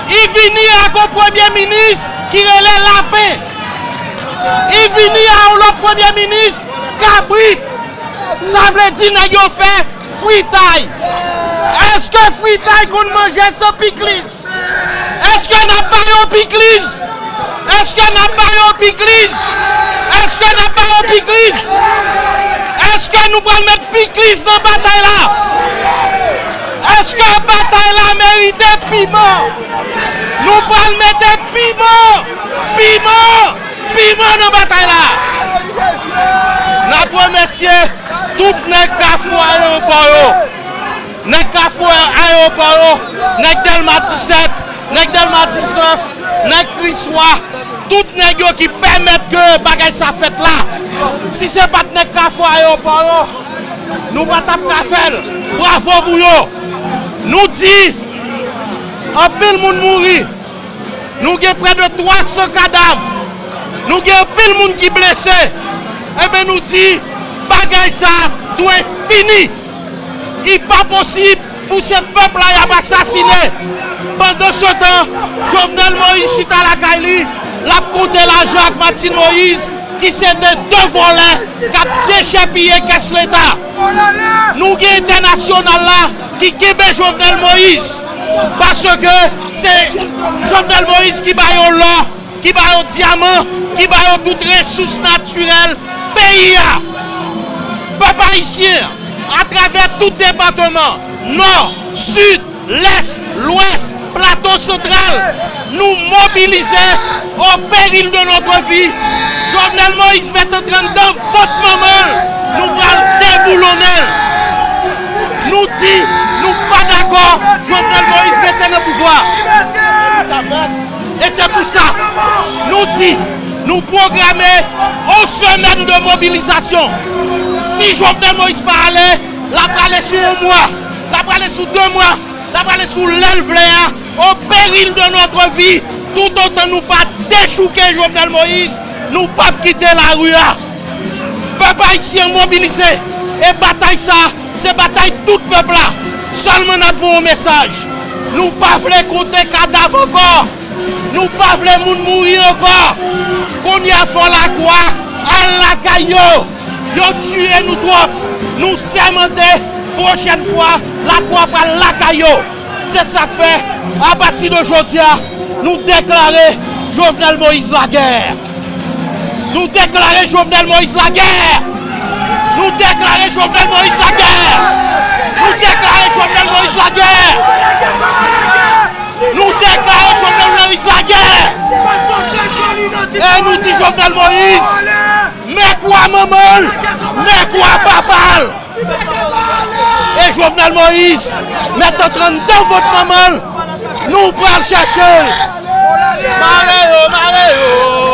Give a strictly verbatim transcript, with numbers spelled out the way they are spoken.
Li vini ak yon premye minis ki rele lapen. Li vini ak yon lòt premye minis kabrit. Sa vle di nèg yo fè fritay. Èske fritay konn manje san pikliz? Èske n ap ba yo pikliz? Èske n ap ba yo pikliz? Èske n ap ba yo pikliz? Èske nou pral met pikliz nan batay la? Èske batay la merite piman? Nou pral mete piman, piman, piman nan batay la. N ap remèsye tout nèg Kafou Ayewopò yo. Nèg Kafou Ayewopò yo, nèg Dèlma disèt, nèg Dèlma diznèf, nèg Kriswa, tout nèg yo ki pèmèt ke bagay sa fèt la. Si se pa t nèg Kafou Ayewopò yo, nou pa t ap ka fè l. Bravo pou yo. Nou di, anpil moun mouri. Nou gen prè de twa san kadav. Nou gen anpil moun ki blese. Enben, nou di, bagay sa dwe fini. Li pa posib pou se pèp la y ap asasinen. Pandansetan, Jovenel Moïse chita lakay li, l ap konte lajan ak Martine Moïse, ki se de de vòlè k ap dechèpiye kès Leta. Nou gen entènasyonal la ki kenbe Jovenel Moïse, paske se Jovenel Moïse ki ba yo lò, ki ba yo dyaman, ki ba yo tout resous natirèl peyi a. Pèp ayisyen, atravè tout depatman, Nò, Sid, Lès, Lwès, Plato Santral, nou mobilize au péril de notre vie. Jovenel Moïse mèt antre anndan vant manman l, nou pral deboulonnen l. Nou di, nou pa dakò Jovenel Moïse rete nan pouvwa. E se pou sa, nou di, nou pwograme yon semèn de mobilizasyon. Si Jovenel Moïse pa ale, l ap ale sou yon mwa, l ap ale sou de mwa, l ap ale sou lè l vle a, au péril de notre vie, toutotan nou pa dechouke Jovenel Moïse, nou p ap kite lari a. Pèp ayisyen mobilize, e batay sa, se batay tout pèp la. Sèlman n ap voye yon mesaj. Nou pa vle konte kadav ankò. Nou pa vle moun mouri ankò. Kounye a fò Lakwa al lakay yo. Yo tiye nou twòp. Nou sèmante, pwochèn fwa, Lakwa pral lakay yo. Se sa k fè, apati de jodi a, nou deklare Jovenel Moïse lagè. Nou deklare Jovenel Moïse lagè. Nou deklare Jovenel Moïse lagè. Nou deklare Jovenel Moïse lagè. Nou deklare Jovenel Moïse lagè. E nou di Jovenel Moïse, men kwa manman l, men kwa papa l. E Jovenel Moïse mèt antre anndan vant manman l. Nou pral chèche l. Mare yo, mare yo.